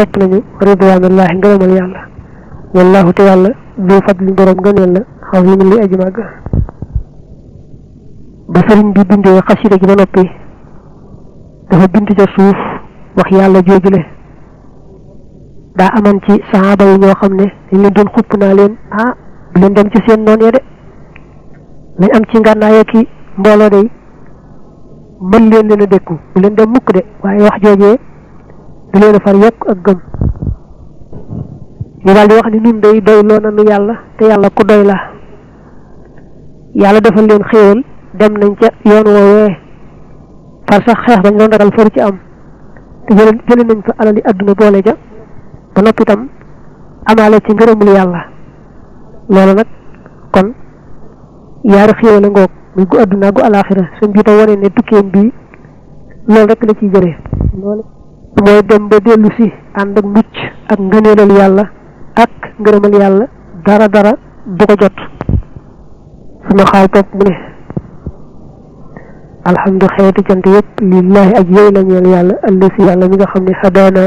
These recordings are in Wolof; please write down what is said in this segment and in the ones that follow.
topp nañu ridwanullahi ngërëmal yàlla wallahu te yàlla du fadli borom gëneel la xaw yi li aji màgg ba sëriñ bi bindee xasida gi ba noppi dafa bind ca suuf wax yàlla joojule daa aman ci saxaaba yi ñoo xam ne dañ leen doon xupp naa leen bu leen dem ci seen noon ya de lañ am ci ngànnaay ki mbooloo day mën leen a dékku bu leen dem mukk de waaye wax joojee da leen a far yokk ak gëm ñu daal di wax ni nun day doy loo nanu yàlla te yàlla ku doy la yàlla defal leen xéewal dem nañ ca yoon woowee far sax xeex bañ doon ragal faru ci am te jële nañ fa alali adduna boole ja ba noppi itam amaale ci ngërëmul yàlla loolu nag kon yaari xéewal a ngoog muy gu adduna gu alaxira suñ bi tam wane ne tukkeem bi loolu rek la ciy jëree loolu mooy dem ba dellu si ànd ak mucc ak ngëneelal yàlla ak ngërëmal yàlla dara du ko jot sama xaal topp mu ne alhamdu xeeti cant yëpp lillahi aj yooyu la ñeel yàlla allasi yàlla mi nga xam ne hadaana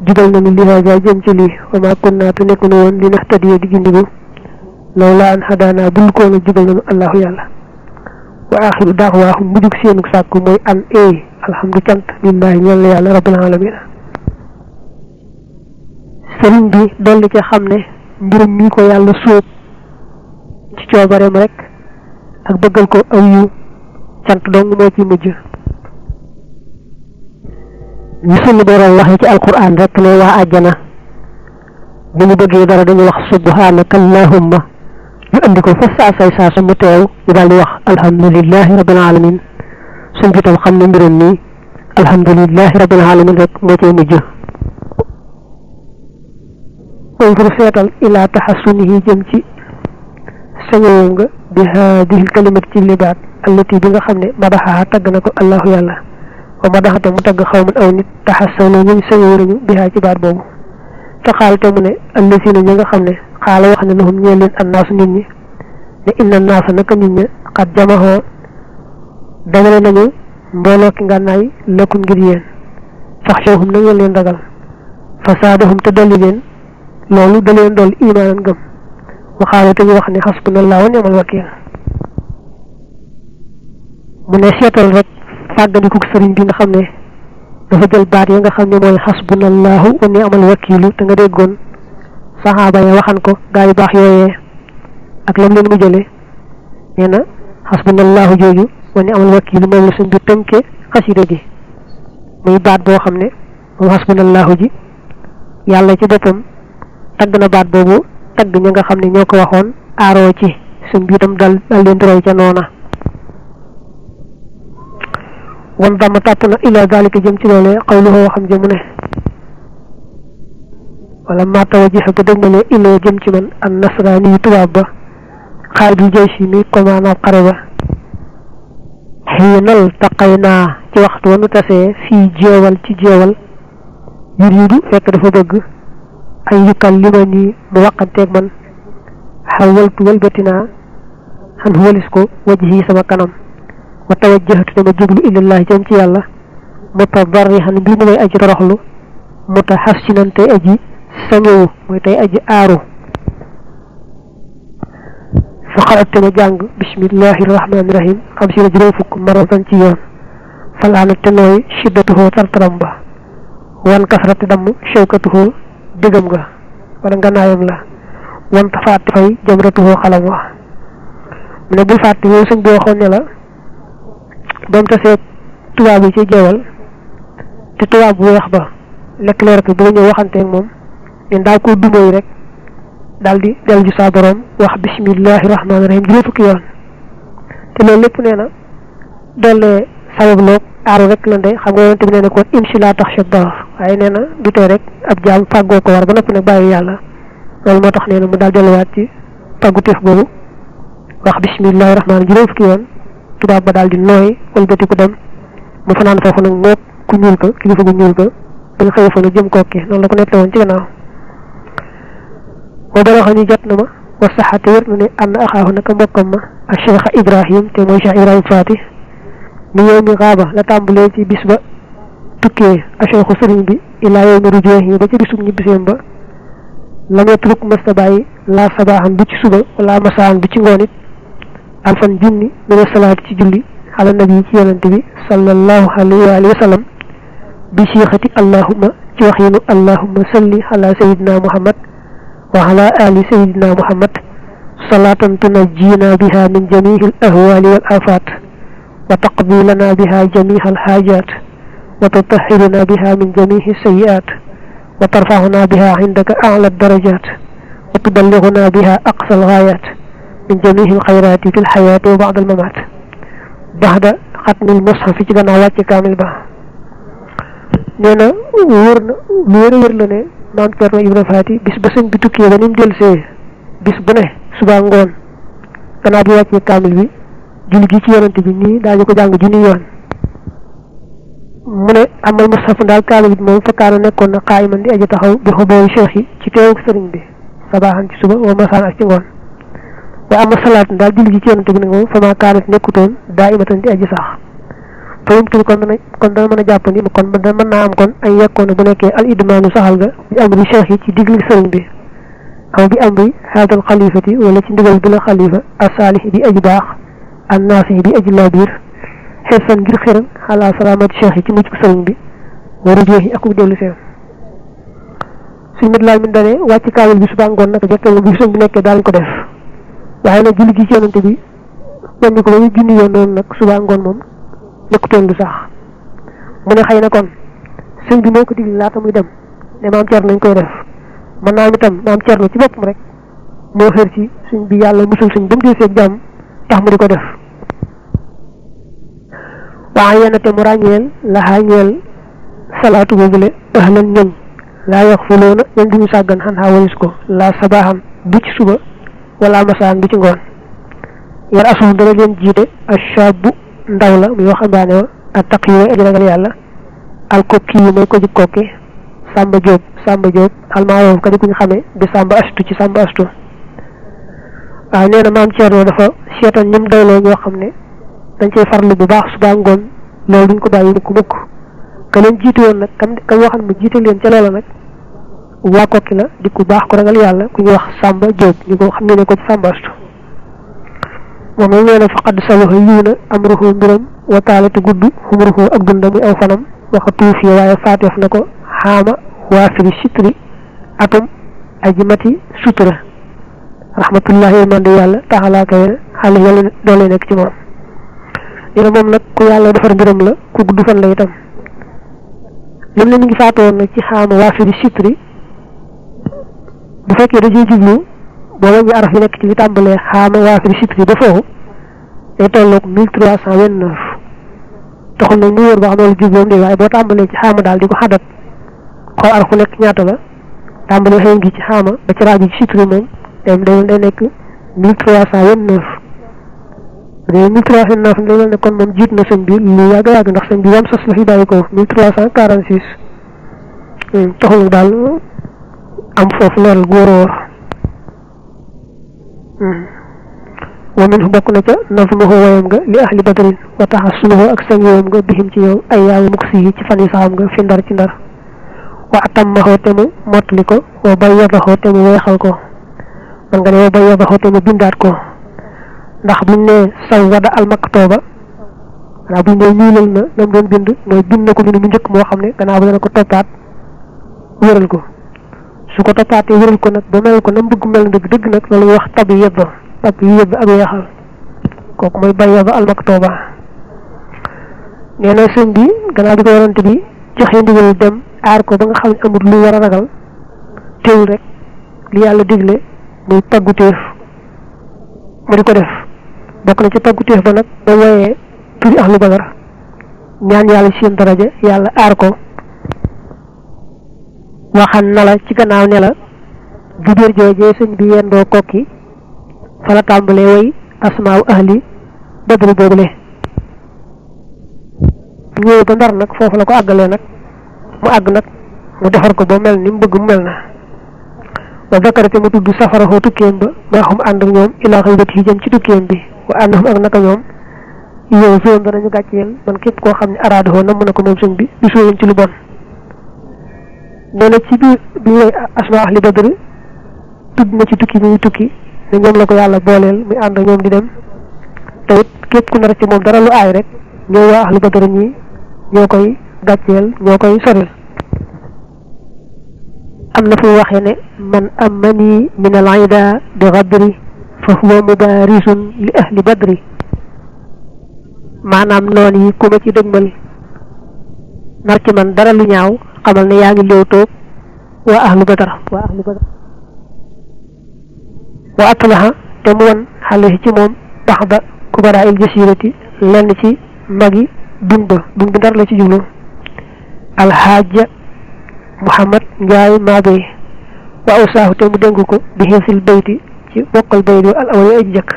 jubal nañu li haaja jëm ci lii wa maa kunnaa te nekku nu woon li nahtadiya di gindigu lawlaa an hadaana bul koona jubal nañu allahu yàlla wa axiru daawaahum mujug seenug sàkku mooy an alhamdu cant lillahi ñeel na yàlla rabbil alamin sëriñ bi dolli ca xam ne mbirum mi ko yàlla sóob ci coobareem rek ak bëggal ko aw yu cant dong moo ci mujj ñu sunu borom waxe ci alquran rek ne waa àjjana bu ñu bëggee dara dañu wax subhanaka allahumma ñu andi ko fa saasa mu teew ñu daal di wax alhamdulillahi rabbil alamin suñ bi tam xam ne mbirum nii alhamdulillahi rabbil alamin rek moo ci mujj انظر سيطل إلى تحسنه جمتي سنوونغ بهذه الكلمة اللبات التي بغا خمني مدحها تغنكو الله يالله ومدحة متغ خوم أو نت تحسنوا من سنورنو بها جبار بوبو فقال تمني الذين نغا خمني قال وخنا لهم نيلين الناس نيني إن الناس نكا نيني قد جمعوا دغل نانيو مبولو كي غناي لكم غير يين فخشوهم نيو لين رغال فسادهم تدلين loolu da leen dool iman ngëm waxaale te ñu wax ne hasbunallahu wa ni'mal wakil mu ne seetal rek fàggandiku sëriñ bi nga xam ne dafa jël baat ya nga xam ne mooy hasbunallahu wa ni'mal wakil te nga déggoon saxaaba ya waxan ko gaa yu baax yooyee ak lam leen mu jële nee na hasbunallahu jooju wa ni'mal wakil moom la suñ bi tënke xasida gi muy baat boo xam ne moom hasbunallahu ji yàlla ci boppam tagg na baat boobu tagg ña nga xam ne ñoo ko waxoon aaroo ci suñ bi itam dal leen di roy ca noona wan dama tàpp na ila dalika jëm ci loolee xawluhu waxam jëmu ne wala ma tawajjaha ba dëgmale ila jëm ci man an nasrani yu tubaab ba xaar bi jëy si mi commandant xare ba xiinal taqay naa ci waxtu wanu tasee fii jeewal ci jeewal yuridu fekk dafa bëgg ay yukallimani mu waqanteeg man xawaltu walbatina xan walis ko wajhi sama kanam wa tawajjahtu dama jublu ilallahi jëm ci yàlla mutadarrihan bi mu may aji toroxlu mutahassinan tey aji sañewu mooy tey aji aaru fa xarate ma jàng bismillahi rahmani rahim xam si na juróom fukk maratan ci yoon falaana te nooy shiddatuhoo tartaram ba wan kasrati damm shawkatuhoo dëggam nga wala nganaayam la wanta fàtte fay jamratuhoo xalam wa mu ne bul fàtte loolu suñ bi waxoon ne la doom tasee tubaab yi ci jeewal te tubaab bu weex ba lekk leer bi bu ñëw waxanteeg moom ñun daal ko dumóoy rek daal di dellu ji saa borom wax bismillahi rahmaani rahim juróom fukki yoon te loolu lépp nee na doole sabab loog aaru rek la ndey xam nga yonent bi nee na kon imsi laa tax chab baax waaye nee na du tey rek ab jaam fàggoo ko war ba noppi nag bàyyi yàlla loolu moo tax nee na mu daal delluwaat ci fàggu teef boobu wax bismillahi rahmaani juróom fukki yoon tubaab ba daal di nooy walbati ku dem mu fanaan foofu nag mook ku ñuul ko kilifa gu ñuul ko dañ xëy fa nag jëm kooki noonu la ko nettali woon ci gannaaw wa baraxa ni jot na ma wa saxate wér na ne ànd axaahu naka mbokkam ma ak Cheikh Ibrahim te mooy Cheikh Ibrahim Faati mi yow mi xaaba la tàmbalee ci bis ba tukkee acheikhu sëriñ bi ilaa yawmi rujuuhi ba ci bisub ñibbiseem ba lam yatruk masta bàyyi laa sabaaxan bu ci suba wala masaan bu ci ngoon it alfan junni mina salaati ci julli ala nabi ci yonante bi sallallahu alayhi wa alihi wa sallam bi siixati allahumma ci waxinu allahumma salli ala sayidina muhammad wa ala ali sayidina muhammad salaatan tunajjina biha min jamihi al ahwali wal afat wa taqdi lana biha jamiha al hajat wa tutahhiruna biha min jamihi sayyi'at wa tarfa'una biha 'indaka a'la ad darajat wa tuballighuna biha aqsa al ghayat min jamihi al khayrati fil hayati wa ba'da al mamat ba'da khatmi al mushaf ci gannaaw wàcce kaamil ba nee na wóor na lu wér la ne maam Cerno Ibra Faati bis ba sëñ bi tukkee ba ni mu delsee bis bu ne suba ngoon gannaaw bi wàccee kaamil bi julli gi ci yonante bi nii daañu ko jàng junni yoon mu ne amal mushaf daal kaamil bi moom fakkaana nekkoon na qaayiman di aji taxaw bi xubooyu cheikh yi ci teewuk sëriñ bi sabaaxan ci suba wa masaan ak ci ngoon wa ama salaat daal julli gi ci yonante bi nag moom fa maa kaanat nekkutoon daa imatan di aji sax fayumtul kon dana mën a jàpp ni kon mën naa am kon ay yekkoon bu nekkee al idmaanu saxal ga bi amri cheikh yi ci digli sëriñ bi aw bi amri haadal xalifati wala ci ndigal bi la xalifa as-saalih di aji baax an-naasi di aji laabiir xeesan ngir xiran xalaa salaamati cheikh yi ci mucc sëriñ bi waru jeexi ak bu dellu seen suñ mit laal min dane wàcc kaamil bi suba ngoon nag jekk bu sëñ bi nekkee daal ko def waaye nag julli gi ci yonante bi wàññi ko ba ñu junni yoon noonu nag suba ngoon moom nekkutoon lu sax mu ne xëy na kon sëñ bi moo ko digli laata muy dem ne maam Cerno nañ koy def mën naa itam maam Cerno ci boppam rek moo xër ci sëñ bi yàlla musul sëñ ba mu dee seeg jàmm tax mu di ko def waaye yenn te mu ràññeel laxaa ñeel salaatu boobule ahlan ñoñ laa yox fuloona ñoñ duñu sàggan xan xaa walis ko laa sabaaxam bu ci suba wala masaan bu ci ngoon yar asul dana leen jiite ashabu ndaw la muy waxambaane wa ak taq yi aji ragal yàlla alkokki yi mooy ko ji kokki Samba Diop almaayoof ka di ku ñu xamee bi Samba astu ci Samba astu waaw nee na maam Cerno dafa seetaan ñum doyloo ñoo xam ne dañ cey farlu bu baax suba ngoon loolu duñ ko bàyyi mukk mukk ka leen jiite woon nag kam waxal mu jiite leen ca loola nag waa kokki la di ku baax ko ragal yàlla ku ñuy wax Samba Diop ñu ko xam ne ko ci Samba astu moom la nee na faqad salaha yiw na amruhu mbiram wa taalatu gudd xumruhu ak dunda muy aw fanam waxa tuufi waaye faateef na ko xaama waafiri sitri atum aji mati sutura rahmatullahi yërmande yàlla taxalaa kay xale yàlla doole nekk ci moom nee na moom nag ku yàlla defar mbiram la ku gudd fan la itam lim ne mi ngi faatoon nag ci xaama waafiri sitri bu fekkee dajee jublu booba ñu araf yi nekk ci li tàmbalee xaama waafiri sitri ba foofu day tolloog 1329 taxul nag mu wóor ba xam ne lu jubloom de waaye boo tàmbalee ci xaama daal di ko xadat xool araf ku nekk ñaata la tàmbalee xëy ngi ci xaama ba ci rajo ci sitri moom day nekk 1329 day 1329 day ne kon moom jiit na sëñ bi lu yàgg ndax sëñ bi wam sos la fi bàyyi ko 1346 taxul daal am foofu leeral gu wóor wa minhu bokk na ca nazmuhu wayam nga li ahli badrin wa taxassunuhu ak sañoom nga bihim ci yow ay yaamu muksi yi ci fan yi saxam nga fi ndar ci ndar wa atammahu te mu mottali ko wa bayyadahu te mu weexal ko man nga ne wa bayyadahu te mu bindaat ko ndax buñ ne sawwada al maktuba wala buñ ne ñuulal na lam doon bind mooy bind na ko bind mu njëkk moo xam ne gannaaw ba dana ko toppaat wéral ko su ko toppaatee wéral ko nag ba mel ko nam bëgg mel dëgg nag loolu wax tabyid ak weexal kooku mooy bayyada al maktuba nee na sëñ bi gannaaw bi ko yonante bi joxe ndigal dem aar ko ba nga xam ne amul lu war a ragal teewul rek li yàlla digle muy tagguteef mu di ko def bokk na ci tagguteef ba nag ba woyee turi ahlu badar ñaan yàlla seen daraja yàlla aar ko waxan na la ci gannaaw ne la jubéer joojee sëñ bi yendoo kokki fa la tàmbalee way asmaaw ahli badru boobule ñëw ba ndar nag foofu la ko àggalee nag mu àgg nag mu defar ko ba mel ni mu bëgg mu mel na wa zakarate mu tudd safaraxoo tukkeem ba maa xam ànd ak ñoom ilaa xaybati yi jëm ci tukkeem bi wa àndahum ak naka ñoom yow zoon danañu gàcceel man képp koo xam ne araadoo nam na ko moom sëñ bi di sooyeen ci lu bon nee na ci biir bi ñooy asma ahli badri tudd na ci tukki ñuy tukki ne ñoom la ko yàlla booleel muy ànd ñoom di dem te it képp ku nar ci moom dara lu aay rek ñooy waa ahli badri ñi ñoo koy gàcceel ñoo koy soril am na fu waxee ne man amani min al ida bi gadri fa huwa mubarisun li ahli badri maanaam noonu yi ku ma ci dëgmal nar ci man dara lu ñaaw xamal ne yaa ngi léew toog waa ahlu badar wa atlaha te mu won xale ci moom baxda kubara il jasirati lenn ci magi dun bi ndar la ci jublu alxaaja muhammad njaay maabey wa usaahu te mu dénk ko bi xiisil bayti ci bokkal bayt al awal ay jëkk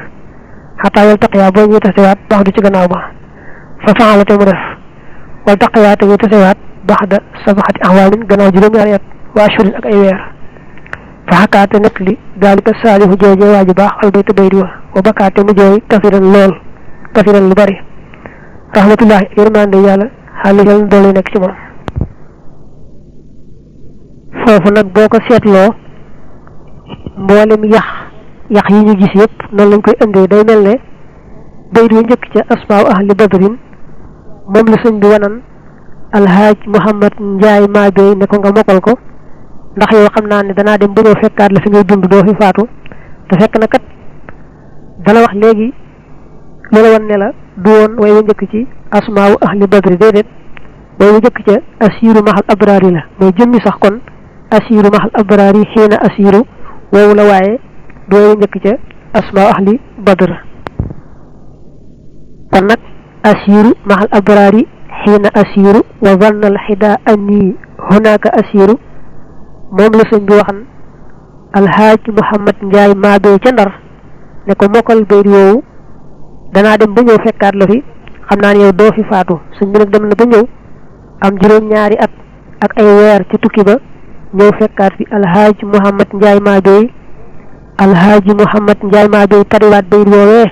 xataa wal taqiyaa boo ñuy tasewaat baxdu ci gannaaw ba fa faala te mu def wal taqiyaa te ñuy tasewaat baxda sabaxati awaamin gannaaw juróom-ñaari at wa ashurin ak ay weer fa xakaate nekk li daalika saalihu joojee waaju baax albayta baydi wa bakaate mu jooy kasiran lu bari rahmatullahi yërmande yàlla xaali yàlla doole nekk ci moom foofu nag boo ko seetloo mboolem yax yi ñu gis yëpp noonu lañ koy indee day mel ne bayit yu njëkk ca asmaaw ahli badrin moom la sëñ bi wanan alhaaj muhammad njaay maabey ne ko nga mokkal ko ndax yow xam naa ne danaa dem ba ñëw fekkaat la fi ngay dund doo fi faatu te fekk na kat dala wax léegi loola wan ne la du woon way wa njëkk ci asmaaw ahli badri déedéet way wa njëkk ca asiiru mahal abraari la mooy jëmmi sax kon asiiru mahal abraari xiina asiiru woowu la waaye du way wa njëkk ca asmaaw ahli badr kon nag asiiru mahal abraari xiina asiiru wa zanna al xida anni hunaka asiiru moom la sëñ bi waxan alhaaj muhammad njaay maabee ca ndar ne ko mokkal bayt yoowu danaa dem ba ñëw fekkaat la fi xam naa ne yow doo fi faatu sëñ bi nag dem na ba ñëw am juróom-ñaari at ak ay weer ci tukki ba ñëw fekkaat fi alhaaj muhammad njaay maabee tariwaat bayt woowee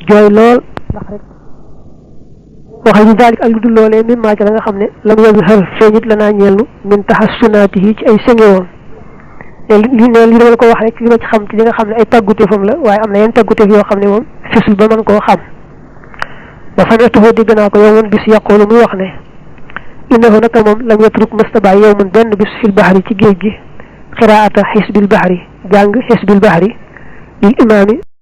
jooy lool ndax rek waxal ñu daalik ak lu dul loolee min maa ci la nga xam ne lam yobi xel feeñit la naa ñeelnu min taxassunaati yi ci ay sëngewoon li dama ko wax rek li ma ci xam ci li nga xam ne ay tàgguteefam la waaye am na yenn tàgguteef yoo xam ne moom fisul ba mën koo xam ba fa netuhoo dégg naa ko yow mun bis yàqoolu muy wax ne innahu naka moom lam yatruk mastabaay yow mun benn bis fil bahri ci géej gi xiraata xisbil bahri jàng xisbil bahri lil imaami